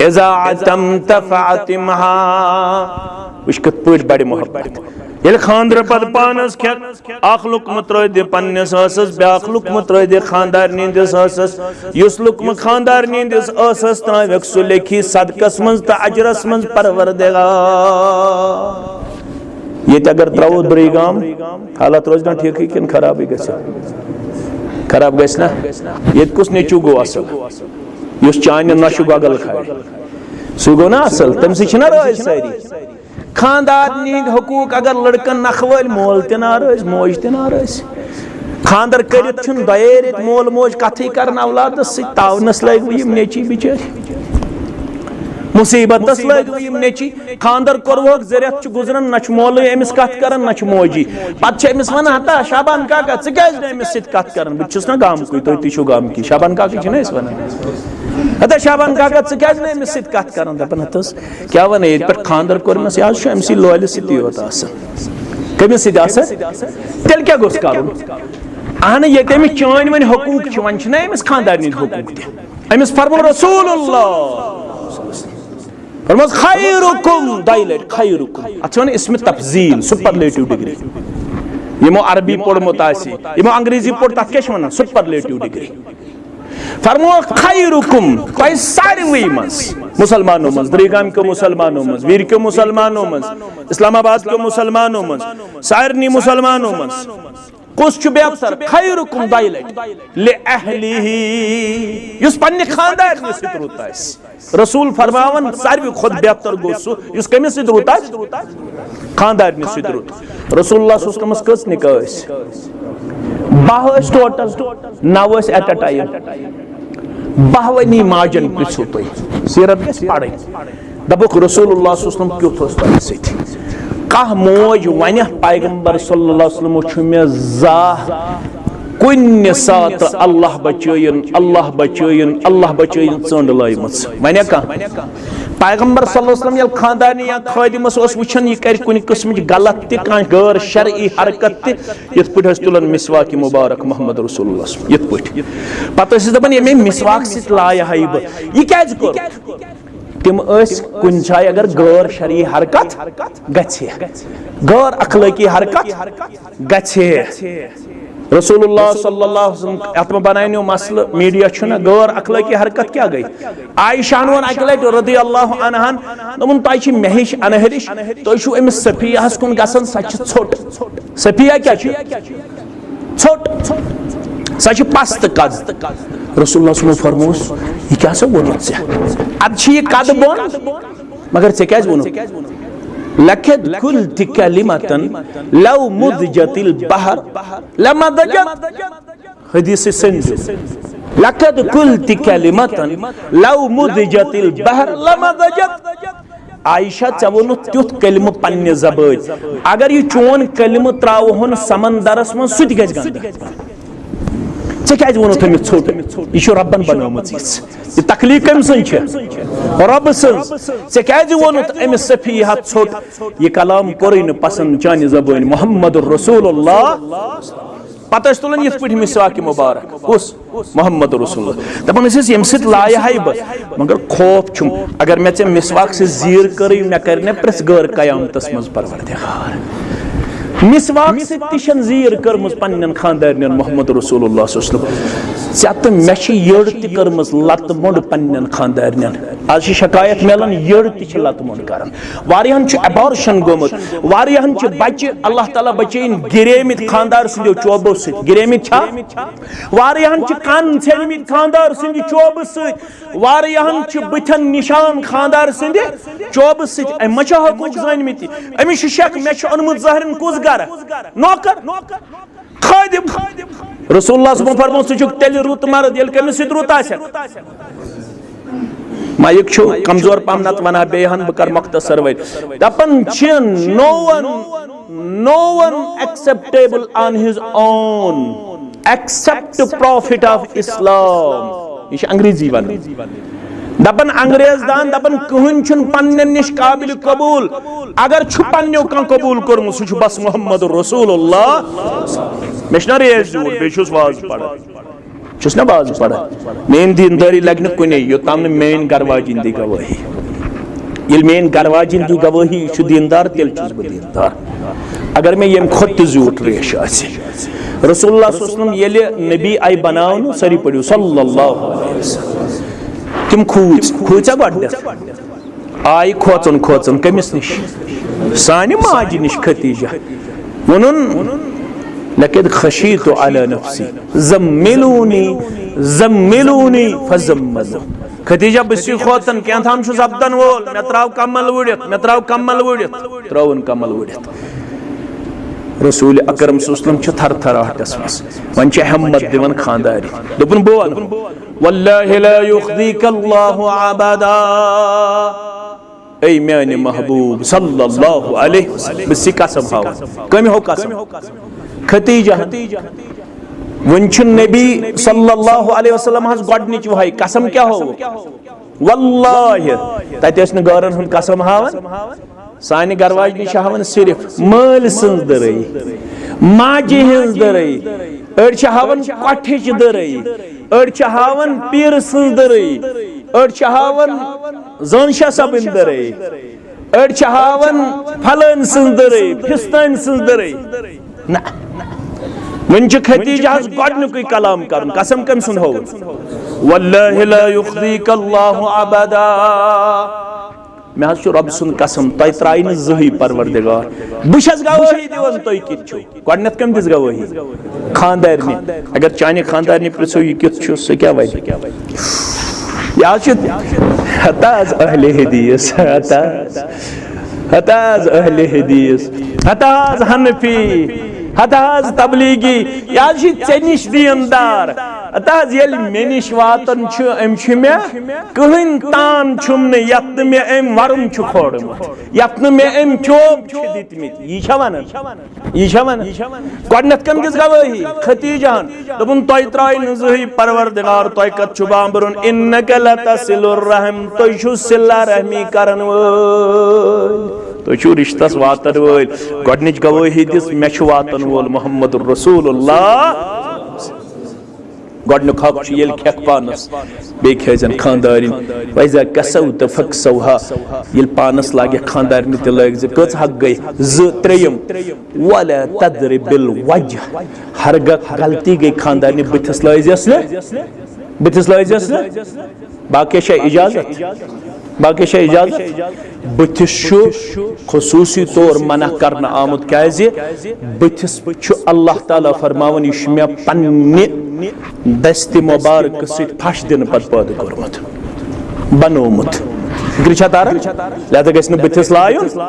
"اذا عتمت فاطمها"، وٕچھ کِتھ پٲٹھۍ بڑِ محبت۔ ییٚلہِ خاندرٕ پتہٕ پانس کھٮ۪کھ، اکھ لُقمہٕ ترٛٲوۍ دِ پننِس ٲسس، بیٛاکھ لُقمہٕ ترٛٲوۍ دِ خاندارنہِ ہٕنٛدِس ٲسس۔ یُس لُقمہٕ خاندارنہِ ہٕنٛدِس ٲسس ترٛٲوِکھ، سُہ لیکھی صدقس منٛز تہٕ اجرس منٛز پروردگار۔ ییٚتہِ اگر ترٛاوو درٕے گام، حالت روزِ نا ٹھیٖکٕے کِنہٕ خرابٕے گژھِ؟ خراب گژھِ نا؟ ییٚتہِ کُس نیٚچوٗ گوٚو اصل؟ یُس چانہِ نۄشہِ گۄگل کھارِ، سُے گوٚو نا اصل؟ تٔمۍ سٕے چھِنہ رٲضۍ سٲری۔ خاندارنہِ ہٕنٛدۍ حقوٗق اگر لڑکن نکھٕ وٲلۍ، مول تہِ ناراض، موج تہِ ناراض۔ خاندر کٔرِتھ چھُنہٕ دۄیے ریٚتۍ مول موج کتھٕے کران اولادس سۭتۍ، تاونس لٲگۍ وۄنۍ یِم نیٚچی بِچٲرۍ، مُصیبتس لٲگۍ وۄنۍ یِم نیٚچی۔ خاندر کوٚروکھ، زٕ رٮ۪تھ چھِ گُزران، نہ چھُ مولٕے أمِس کتھ کران، نہ چھُ موجی۔ پتہٕ چھِ أمِس ونان، "ہتا شابان کاکا، ژٕ کیازِ نہٕ أمِس سۭتۍ کتھ کران؟" بہٕ تہِ چھُس نہ گامکُے، تُہۍ تہِ چھِو گامکی، شابان کاکا چھِنہ أسۍ ونان؟ "ہتا شابان کاکا، ژٕ کیازِ نہٕ أمِس سۭتۍ کتھ کران؟" دپان، "ہتس، کیٛاہ ونہٕ، ییٚتہِ پٮ۪ٹھ خاندر کوٚر مےٚ، یہِ حظ چھُ أمۍ سٕے لولہِ سۭتی یوت آسان۔" کٔمِس سۭتۍ آسان؟ تیٚلہِ کیٛاہ گوٚژھ کرُن؟ اہن، ییٚتہِ أمِس چٲنۍ وۄنۍ حقوٗق چھِ، وۄنۍ چھِنہ أمِس خاندارنہِ ہٕنٛدۍ حقوٗق تہِ۔ أمِس فرموو رسول اللہ، فرموس، "خیرکم"، دۄیہِ لٹہِ "خیرکم"۔ اتھ چھِ ونان اسم تفضیل، سپرلیٹو ڈگری۔ یِمو عربی پوٚرمُت آسہِ، یِمو انگریزی پوٚر، تتھ کیٛاہ چھِ ونان؟ Superlative degree. فرمووکھ، "خیرکم"، تۄہہِ ساروٕے منٛز، مُسلمانو منٛز، درٕے گامہِ کیو مُسلمانو منٛز، ویٖر کیو مُسلمانو منٛز، اسلام آباد کیو مُسلمانو منٛز، سارنٕے مُسلمانو منٛز کُس چھُ بہتر؟ "خیرکم"، دۄیہِ لٹہِ، "لأہلہ"، یُس پننہِ خاندارنہِ سۭتۍ رُت آسہِ۔ رسول فرماوان، ساروی کھۄتہٕ بہتر گوٚو سُہ، یُس کٔمِس سۭتۍ رُت آسہِ؟ خاندارنہِ سۭتۍ رُت۔ رسول اللہ صلی اللہ علیہ وسلمس کٔژ نکاح ٲسۍ؟ باہ ٲسۍ ٹوٹل، نو ٲسۍ ایٹ اے ٹایم۔ باہوٲنی ماجن پرژھِو تُہۍ، سیرت گژھِ پرٕنۍ۔ دپُکھ، رسول اللہ صلی اللہ علیہ وسلم کیُتھ اوس تۄہہِ سۭتۍ؟ کانٛہہ موج ونہِ، پیغمبر صلی اللہ علیہ وسلم چھُ مےٚ زاہ کُنہِ ساتہٕ "اللہ بچٲیِن، اللہ بچٲیِن، اللہ بچٲیِن" ژٔنٛڈ لٲیمٕژ؟ ونیا کانٛہہ؟ پیغمبر صلی اللہ علیہ وسلم ییٚلہِ خاندارنہِ یا خٲدِمس اوس وٕچھان، یہِ کرِ کُنہِ قٕسمٕچ غلط تہِ، کانٛہہ غٲر شرعی حرکت تہِ، یِتھ پٲٹھۍ ٲسۍ تُلان مسواک مبارک محمد رسول اللہ صلی اللہ علیہ وسلم، یِتھ پٲٹھۍ۔ پتہٕ ٲسۍ دپان، "ییٚمے مسواک سۭتۍ لایہِ ہا یہِ بہٕ، یہِ کیازِ کوٚر؟" تِم ٲسۍ کُنہِ جایہِ اگر غٲر شرعی حرکت گژھِ، غٲر اخلٲقی حرکت گژھِ۔ رسول اللہ صلی اللہ علیہ وسلم، اتھ ما بناونیو مسلہٕ، میڈیا چھُنہ، غٲر اخلٲقی حرکت کیٛاہ گٔے؟ عائشہ ہن ووٚن اکہِ لٹہِ رضی اللہ عنہن، دوٚپُن، "تۄہہِ چھِ مےٚ ہِش انہٕ ہِش، تُہۍ چھِو أمِس صفیہ ہس کُن گژھان، سۄ چھِ ژھوٚٹ۔" صفیہ کیٛاہ چھِ؟ ژھوٚٹ۔ سۄ چھِ پستہٕ قد۔ رسول اللہ صلی اللہ علیہ وسلم فرموس، "یہِ کیٛاہ سا ووٚنُتھ ژےٚ؟ ادٕ چھِ یہِ قد بۄن، مگر ژےٚ کیٛازِ ووٚنُتھ؟" "لقد قلت کلمة لو مزجت البحر لمزجت۔" حدیث سندھ۔ "لقد قلت کلمة لو مزجت البحر لمزجت۔" عائشہ، ژےٚ ووٚنُتھ تیُتھ کلمہٕ پننہِ زبٲنۍ، اگر یہِ چون کلمہٕ ترٛاوہون سمندرس منٛز، سُہ تہِ گژھِ گنٛدٕ۔ ژےٚ کیٛازِ ووٚنُتھ أمِس ژھوٚٹ؟ یہِ چھُ رۄبن بنٲومٕژ یِژھ۔ یہِ تخلیٖق کٔمۍ سٕنٛز چھِ؟ رۄبہٕ سٕنٛز۔ ژےٚ کیٛازِ ووٚنُتھ أمِس صفیحہ ژھوٚٹ؟ یہِ کلام کوٚرُے نہٕ پسند چانہِ زبٲنۍ محمد رسول اللہ۔ پتہٕ ٲسۍ تُلان یِتھ پٲٹھۍ مسواک مبارک۔ کُس؟ محمد رسول اللہ۔ دپان ٲسۍ أسۍ، "ییٚمہِ سۭتۍ لایہِ ہاے بہٕ، مگر خوف چھُم، اگر مےٚ ژےٚ مسواک سۭتۍ زیٖر کٔرٕے، مےٚ کرِ نہ پرٛژھ گٲر قیامتس منٛز پروردگار۔" مسواک سۭتۍ تہِ چھَنہٕ زیٖر کٔرمٕژ پننٮ۪ن خاندارنٮ۪ن محمد رسول اللہ صلی اللہ علیہ وسلم۔ ژےٚ تہٕ مےٚ چھِ یٔڑ تہِ کٔرمٕژ لتہٕ مۄنٛڈ پننٮ۪ن خاندارنٮ۪ن۔ از چھِ شکایت میلان، یٔڑ تہِ چھِ لتہٕ مۄنٛڈ کران۔ واریاہن چھُ abortion گوٚمُت، واریاہن چھِ بچہِ، اللہ تعالیٰ بچٲیِن، گِریمٕتۍ خاندار سٕنٛدیو چوبو سۭتۍ۔ گِریمٕتۍ چھا؟ واریاہن چھِ کن ژھیٚنمٕتۍ خاندار سٕنٛدِ چوبہٕ سۭتۍ، واریاہن چھِ بٕتھن نشان خاندار سٕنٛدِ چوبہٕ سۭتۍ۔ أمۍ ما چھِ حقوٗق زٲنمٕتۍ؟ أمِس چھُ شک، مےٚ چھُ اوٚنمُت زہرن کُس گرٕ؟ نوکر، خٲدِم۔ رسول اللہ صٲبن فرموو، ژٕ چھُکھ تیٚلہِ رُت مرد، ییٚلہِ کٔمِس سۭتۍ رُت آسٮ۪کھ؟ مایک چھُ کمزور پہم، نتہٕ ونہٕ ہا بیٚیہِ ہن، بہٕ کرٕ مۄختصر وۄنۍ۔ دپان چھِ، no one, no one acceptable on his own except Prophet of Islam. یہِ چھُ انگریزی ونان۔ دپان انگریز دان، دپان کٕہٕنۍ چھُنہٕ پننٮ۪ن نِش قابل قبول اگر چھُ پننیو کانٛہہ قبول کوٚرمُت، سُہ چھُ بس محمد رسول اللہ۔ مےٚ چھُنہ ریز زیوٗٹھ، بیٚیہِ چھُس واز پران۔ چھُس نہ باز پران۔ میٲنۍ دیندٲری لگہِ نہٕ کُنے، یوٚتام نہٕ میٲنۍ گرٕ واجِنۍ دی گوٲہی۔ ییٚلہِ میٲنۍ گرٕ واجِنۍ دی گوٲہی، یہِ چھُ دیندار، تیٚلہِ چھُس بہٕ دیندار۔ اگر مےٚ ییٚمہِ کھۄتہٕ تہِ زیوٗٹھ ریش آسہِ۔ رسول اللہ صلی اللہ علیہ وسلم ییٚلہِ نبی آیہِ بناونہٕ، سٲری پٔرِو صلی اللہ علیہ وسلم۔ تِم کھوٗژۍ، کھوٗژیا گۄڈٕنٮ۪تھ؟ آیہِ کھوژان کھوژان کٔمِس نِش؟ سانہِ ماجہِ نِش خدیجہ۔ ووٚنُن، لقد خشیت علی نفسی، زملونی، زملونی فزملو۔ خدیجہ، بہٕ چھُس کھوژان، کینٛہہ تام چھُ سپدن وول، مےٚ ترٛاو کمل وُڑِتھ، مےٚ ترٛاو کمل وُڑِتھ، ترٛٲوٕن کمل وُڑِتھ۔ رسول اکرم صلی اللہ علیہ وسلم چھُ تھر تھراہٹس منٛز، وۄنۍ چھِ ہمت دِوان خاندارِ، دوٚپُن، بہٕ وَنہٕ، واللہ لا یخزیک اللہ ابدا۔ اے میانہِ محبوب صلی اللہ علیہ وسلم، بہٕ چھُس قسم ہاوان۔ کٔمۍ ہو قسم؟ خدیجہ۔ وۄنۍ چھُ نبی صلی اللہ علیہ وسلم ہس گۄڈنِچ وحی، قسم کیٛاہ ہوو؟ واللہ۔ تتہِ ٲسۍ نہٕ غٲرن ہُنٛد قسم ہاوان۔ سانہِ گرٕ واجنہِ چھِ ہاوان صرف مٲلۍ سٕنٛز دٕرٕے، ماجہِ ہٕنٛز دٕرٕے، أڑۍ چھِ ہاوان کۄٹھِچ دٕرٕے، أڑۍ چھِ ہاوان پیٖرٕ سٕنٛز دٕرٕے، أڑۍ چھِ ہاوان زٲنشاہ صٲبٕنۍ دٕرٕے، أڑۍ چھِ ہاوان پھلٲنۍ سٕنٛز دٕرٕے، پھِستٲنۍ سٕنٛز دٕرٕے۔ نہ۔ وۄنۍ چھُ خدیجہ ہس گۄڈنیُکُے کلام کرُن، قسم کٔمۍ سُنٛد ہووُن؟ واللہ لا یخزیک اللہ ابدا۔ مےٚ حظ چھُ رۄب سُنٛد قسم، تۄہہِ ترٛایہِ نہٕ زٕہٕے پروردگار۔ بہٕ چھَس گوٲہی دِوان، تُہۍ کِتھ چھِو؟ گۄڈٕنٮ۪تھ کٔمۍ دِژ گوٲہی؟ خانٛدارنہِ۔ اگر چانہِ خانٛدارنہِ پرٛژھو، یہِ کیُتھ چھُ، سُہ کیٛاہ وَنہِ؟ یہِ حظ چھُ، ہتا حظ اہلِ حدیث، ہتا حظ، ہتا حظ اہلِ حدیث، ہتا حظ حنفی، ہتا حظ تبلیغی، یہِ حظ چھُ ژےٚ نِش دیٖندار۔ ہتا حظ ییٚلہِ مےٚ نِش واتان چھُ، أمۍ چھُ مےٚ کٕہٕنۍ تان چھُم نہٕ یتھ نہٕ مےٚ أمۍ ورُن چھُ کھولمُت، یتھ نہٕ مےٚ أمۍ چوب چھِ دِتمٕتۍ۔ یی چھا ونان؟ یی چھا ونان؟ گۄڈٕنیتھ کٔمۍ دِژ گوٲہی؟ خدیجہ ہن۔ دوٚپُن، تۄہہِ ترٛایہِ نہٕ زٕہٕے پروردگار، تۄہہِ کتھ چھُ بامبرُن؟ انک لتصل الرحم، تُہۍ چھِو صلہ رحمی کرن وٲلۍ، تُہۍ چھِو رشتس واتن وٲلۍ۔ گۄڈٕنِچ گوٲہی دِژ، مےٚ چھُ واتن وول محمد رسول اللہ۔ گۄڈٕنیُک حق چھُ ییٚلہِ کھٮ۪کھ پانَس، بیٚیہِ کھیزن خانٛدارِنۍ۔ وَإِذَا كَسَوْتَ فَاكْسَوْهَا، ییٚلہِ پانَس لاگہِ خانٛدارِنہِ تہِ لٲگۍ زِ۔ کٔژ حق گٔے؟ زٕ۔ ترٛیٚیِم، وَلَا تَضْرِبِ الْوَجْهَ، ہرگاہ غلطی گٔے خانٛدارِنہِ، بٕتھِس لٲزٮ۪س نہٕ، بٕتھِس لٲزٮ۪س نہٕ۔ باقٕے چھا اجازت؟ باقٕے چھا اجازت؟ بٕتھِس چھُ خصوٗصی طور منع کرنہٕ آمُت، کیازِ؟ بٕتھِس چھُ اللہ تعالیٰ فرماوان، یہِ چھُ مےٚ پننہِ دستِ مبارکہٕ سۭتۍ پھش دِنہٕ پتہٕ پٲدٕ کوٚرمُت، بنوومُت۔ فکرِ چھا تران؟ لہذا گژھِ نہٕ بٕتھِس لایُن،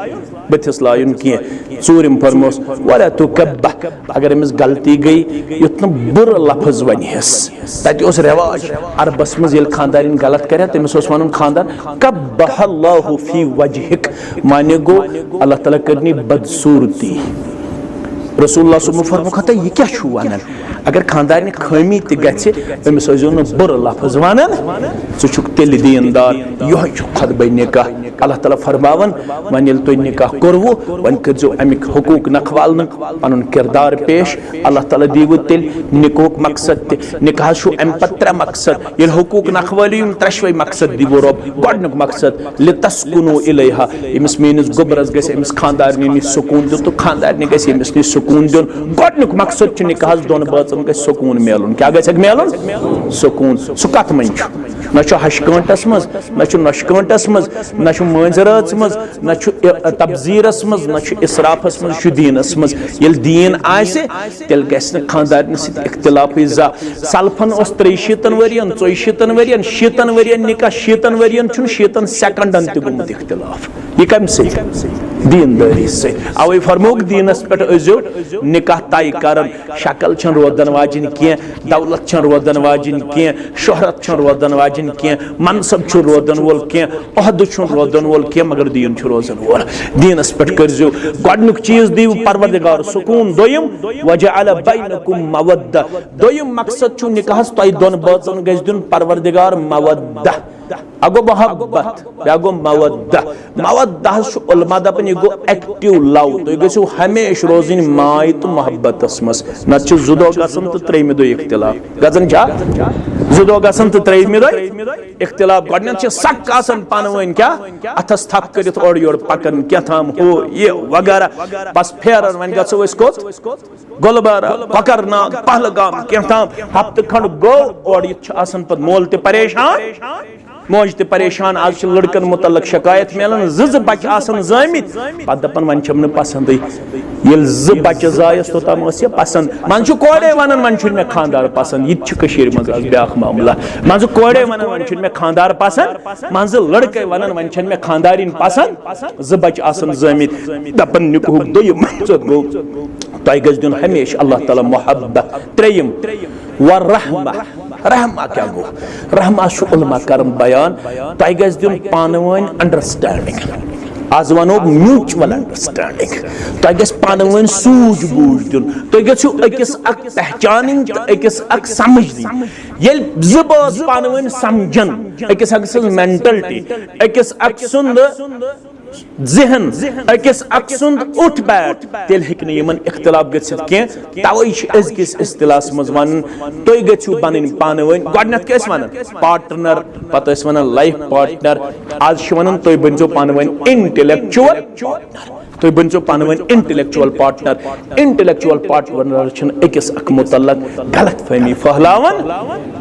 بٕتھِس لایُن کینٛہہ۔ ژوٗرِم فرموس، ولا تُکبہ، اگر أمِس غلطی گٔے، یُتھ نہٕ بُرٕ لفظ ونہِ ہس۔ تتہِ اوس رٮ۪واج، عربس منٛز ییٚلہِ خانٛدارِنۍ غلط کرِ ہا، تٔمِس اوس ونان خانٛدار، قبح اللہ فی وجہک، معنی گوٚو، اللہ تعالیٰ کرنی بدصوٗرتی۔ رسول اللہ صٲبن فرموو، ہتا یہِ کیٛاہ چھُو ونان؟ اگر خانٛدارِنہِ خٲمی تہِ گژھِ، أمِس ٲسۍزیو نہٕ بُرٕ لفظ ونان۔ ژٕ چھُکھ تیٚلہِ دیٖندار، یِہوٚے چھُ خطبے نکاح۔ اللہ تعالیٰ فرماوان، وۄنۍ ییٚلہِ تُہۍ نکاح کوٚروُ، وۄنۍ کٔرۍزیو اَمِکۍ حقوٗق نکھوالنہٕ، پنُن کردار پیش۔ اللہ تعالیٰ دیٖوٕ تیٚلہِ نکاحُک مقصد تہِ۔ نکاحس چھُ اَمہِ پتہٕ ترٛےٚ مقصد۔ ییٚلہِ حقوٗق نکھوٲلِو، یِم ترٛٮ۪شوَے مقصد دیٖوٕ رۄب۔ گۄڈٕنیُک مقصد، لِتَسْكُنُوا إِلَيْهَا، ییٚمِس میٛٲنِس گوٚبرَس گژھِ أمِس خانٛدارنہِ نِش سکوٗن دیُن تہٕ خانٛدارنہِ گژھِ أمِس نِش سکوٗن دیُن۔ گۄڈٕنیُک مقصد چھُ نکاحَس دۄن بٲژَن گژھِ سکوٗن میلُن۔ کیٛاہ گژھٮ۪کھ میلُن؟ سکوٗن۔ سُہ کَتھ منٛز چھُ؟ نہ چھُ ہَشہِ کٲنٛٹَس منٛز، نہ چھُ نۄشہِ کٲنٛٹَس منٛز، نہ چھُ مٲنٛزِ رٲژ منٛز، نہ چھُ ا-، تبذیٖرَس منٛز، نہ چھُ اِسرافَس منٛز، یہِ چھُ دیٖنَس منٛز۔ ییٚلہِ دیٖن آسہِ، تیٚلہِ گژھِ نہٕ خانٛدارنہِ سۭتۍ اختلافٕے زانٛہہ۔ سلفن اوس ترٛیٚیہِ شیٖتن ؤرین، ژۄیہِ شیٖتن ؤرین، شیٖتن ؤرین نکاح، شیٖتن ؤرین چھُنہٕ شیٖتن سیکنڈن تہِ گوٚمُت اختلاف۔ یہِ کمہِ سۭتۍ؟ دیندٲری سۭتۍ۔ اوے فرمووُکھ، دیٖنس پٮ۪ٹھ ٲسۍزیو نکاح طے کران۔ شکل چھنہٕ روزن واجِنۍ کینٛہہ، دولت چھنہٕ روزن واجِنۍ کینٛہہ، شہرت چھنہٕ روزن واجِنۍ کینٛہہ، منصب چھُنہٕ روزن وول کینٛہہ، عہدٕ چھُنہٕ روزن وول کینٛہہ، مگر دیٖن چھُ روزن وول۔ دیٖنس پٮ۪ٹھ کٔرۍزیو۔ گۄڈنیُک چیٖز دِیِو پروردگار سکوٗن۔ دوٚیِم، وجعل بینکم مودہ۔ دوٚیِم مقصد چھُ نکاحس، تۄہہِ دۄن بٲژن گژھِ دیُن پروردگار مودہ۔ اگو محبت، بیٚیہِ گوٚو مودہ۔ مودہ حظ چھُ علماء دپان، یہِ گوٚو ایکٹیو لو۔ تُہۍ گٔژھِو ہمیشہِ روزٕنۍ ماے تہٕ محبتس منٛز، نتہٕ چھِ زٕ دۄہ گژھان تہٕ ترٛیٚیِمہِ دۄہ اختلاف۔ گژھان چھا؟ زٕ دۄہ گژھان تہٕ ترٛیٚیِمہِ دۄہ اختلاف۔ گۄڈٕنیتھ چھِ سکھ آسان پانہٕ ؤنۍ کیٛاہ؟ اتھس تھپھ کٔرِتھ اورٕ یورٕ پکان، کینٛہہ تام ہُہ یہِ وغیرہ۔ بس پھیران، وۄنۍ گژھو أسۍ کوٚت؟ گلبرہ، کۄکرناگ، پہلگام، کینٛہہ تام۔ ہفتہٕ کھنڈ گوٚو، اورٕ یِتھ چھُ آسان پتہٕ مول تہِ پریشان، موج تہِ پریشان۔ آز چھِ لڑکن متعلق شکایت میلان، زٕ زٕ بچہِ آسان زٲمٕتۍ، پتہٕ دپان، وۄنۍ چھَم نہٕ پسندٕے۔ ییٚلہِ زٕ بچہِ زایس، توٚتام ٲس یہِ پسند۔ منٛزٕ چھُ کورے ونان، وۄنۍ چھُنہٕ مےٚ خاندار پسند۔ یہِ تہِ چھُ کٔشیٖرِ منٛز آز بیٛاکھ معاملہ۔ منٛزٕ کورے ونان، وۄنۍ چھُنہٕ مےٚ خاندار پسند۔ منٛزٕ لڑکے ونان، وۄنۍ چھَنہٕ مےٚ خاندارِنۍ پسند۔ زٕ بچہِ آسان زٲمٕتۍ، دپان، نکاحُک دوٚیِم مقصد گوٚو، تۄہہِ گژھِ دیُن ہمیشہِ اللہ تعالیٰ محبت۔ ترٛیٚیِم، ورحمہ۔ رحمہ کیٛاہ گوٚو؟ رحمہ چھُ علماء کران بیان، تۄہہِ گژھِ دیُن پانہٕ ؤنۍ انڈرسٹینڈنگ۔ آز ونو میوچول انڈرسٹینڈنگ۔ تۄہہِ گژھِ پانہٕ ؤنۍ سوٗجھ بوٗجھ دیُن۔ تُہۍ گٔژھِو أکِس اکھ پہچانٕنۍ تہٕ أکِس اکھ سمجھ دِنۍ۔ ییٚلہِ زٕ بٲژ پانہٕ ؤنۍ سمجھن، أکِس اکھ سٕنٛز مینٹلٹی، أکِس اکھ سُنٛد ذہن، أکِس اکھ سُنٛد اُٹھ بیٹھ، تیٚلہِ ہیٚکہِ نہٕ یِمن اختلاف گٔژھِتھ کینٛہہ۔ توے چھِ أزکِس اصطلاحس منٛز ونان، تُہۍ گٔژھِو بنٕنۍ پانہٕ ؤنۍ، گۄڈٕنیتھ کیٛاہ ٲسۍ ونان؟ پارٹنر، پتہٕ ٲسۍ ونان لائف پارٹنر، آز چھِ ونان، تُہۍ بٔنۍزیو پانہٕ ؤنۍ انٹلیکچوئل۔ تُہۍ بٔنۍزیو پانہٕ ؤنۍ انٹلیکچوئل پارٹنر۔ انٹلیکچوئل پارٹنر چھِنہٕ أکِس اکھ متعلق غلط فہمی پھٔہلاوان،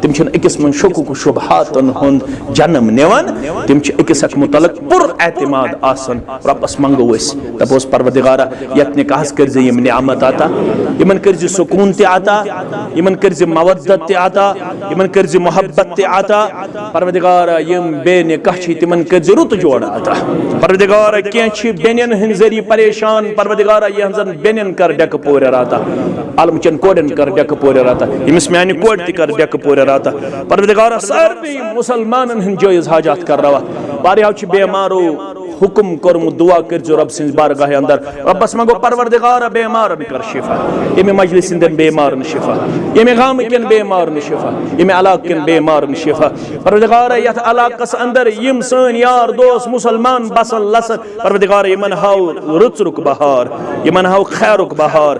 تِم چھِنہٕ أکِس منٛز شکوک و شبہاتن ہُنٛد جنم نِوان، تِم چھِ أکِس اکھ متعلق پر اعتماد آسان۔ رۄبس منٛگو أسۍ، دپوس، پروردگارا، یتھ نکاحس کٔرۍ زِ یِم نعمت عطا، یِمن کٔرۍ زِ سکوٗن تہِ عطا، یِمن کٔرۍ زِ مودت تہِ عطا، یِمن کٔرۍ زِ محبت تہِ عطا۔ پروردگارا، یِم بے نکاح چھِ، تِمن کٔرۍ زِ رُت جوڑ عطا۔ پروردگارا، کینٛہہ چھِ بیٚنٮ۪ن ہٕنٛدۍ ذٔریعہٕ پریشان، پروردگارا، یِہنٛزن بیٚنٮ۪ن کر ڈٮ۪کہٕ پورٮ۪ر عطا۔ عالم چٮ۪ن کورٮ۪ن کر ڈٮ۪کہٕ پورٮ۪ر عطا۔ ییٚمِس میانہِ کورِ تہِ کر ڈٮ۪کہٕ پورٮ۪ر عطا۔ پروردگارا، سارنٕے مسلمانن ہٕنٛدۍ جٲیز حاجات کر روا۔ واریاہو چھِ بیمارو حکم کوٚرمُت، دعا کٔرۍزیو رۄب سٕنٛزِ بارگاہہِ اندر۔ رۄبس منٛگو، پروردگارا، بیمارن کر شفا، ییٚمہِ مجلس ہٕنٛدٮ۪ن بیمارن شفا، ییٚمہِ گامہٕ کٮ۪ن بیمارن شفا، ییٚمہِ علاقہٕ کٮ۪ن بیمارن شفا۔ پروردگارا، یتھ علاقس اندر یِم سٲنۍ یار دوس مسلمان بسن لسن، پروردگارا، یِمن ہاو رٕژرُک بہار، یِمن ہاو خیرُک بہار۔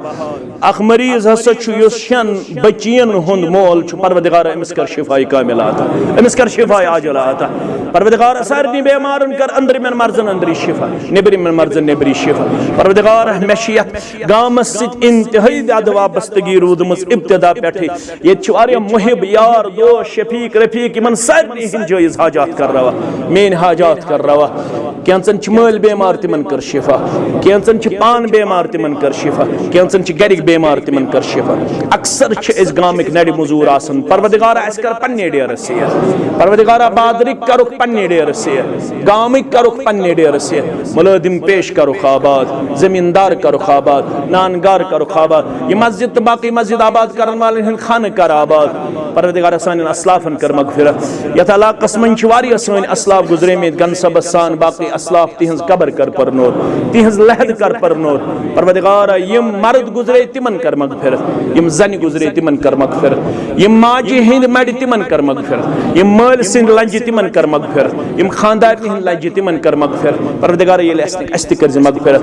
اکھ مریض ہسا چھُ، یُس شٮ۪ن بچین ہُنٛد مول چھُ، پروردگارا، أمِس کر شفاء کاملہ عطا، أمِس کر شفاء عاجلہ عطا۔ پروردگارا، سارنٕے بیمارن کر أنٛدرِمٮ۪ن مرضن أنٛدری شفا، نیٚبرِمٮ۪ن مرضن نیٚبری شفا۔ پروردگارا، مےٚ چھِ یتھ گامس سۭتۍ انتہٲئی زیادٕ وابستگی روٗدمٕژ ابتدا پٮ۪ٹھٕے۔ ییٚتہِ چھِ واریاہ محب، یار، دوست، شفیق، رفیق، یِمن سارنٕے ہٕنٛدۍ جٲیز حاجات کر روا، میٲنۍ حاجات کر روا۔ کینٛژن چھِ مٲلۍ بیمار، تِمن کر شفا۔ کینٛژن چھِ پان بیمار، تِمن کر شفا۔ کینٛژن چھِ گرِکۍ بیمار، تِمن کر شفا۔ اکثر چھِ أسۍ گامٕکۍ نرِ مزوٗر آسان۔ پروردگارا، اَسہِ کر پننہِ ڈیرٕ سیر۔ پروردگارا، بازرٕکۍ کرُکھ پننہِ ڈیرٕ سیر۔ گامٕکۍ کرُکھ پننہِ ڈیرٕ سیر۔ مُلٲزِم پیش کرُکھ آباد، زمیٖندار کرُکھ آباد، نان گار کرُکھ آباد۔ یہِ مسجد تہٕ باقٕے مسجد آباد کرن والٮ۪ن ہٕنٛدۍ خانہٕ کر آباد۔ پروردگارا، سانٮ۪ن اسلافن کر مغفرت۔ یتھ علاقس منٛز چھِ واریاہ سٲنۍ اسلاف گُزریمٕتۍ، گن صٲبس سان باقٕے اسلاف، تِہنٛز قبر کر پر نور، تِہنٛز لحد کر پر نور۔ پروردگارا، یِم مرد گُزرے، تِمن کر مغفرت، یِم زنہِ گُزرے، تِمن کر مغفرت، یِم ماجہِ ہٕنٛدۍ مَرِ، تِمن کر مغفرت، یِم مٲلۍ سٕنٛدۍ لنجہِ، تِمن کر مغفرت، یِم خاندارنہِ ہٕنٛدۍ لنجہِ، تِمن کر مغفرت۔ پروردگارا، ییٚلہِ اَسہِ تہِ، اَسہِ تہِ کٔرزِ مغفرت۔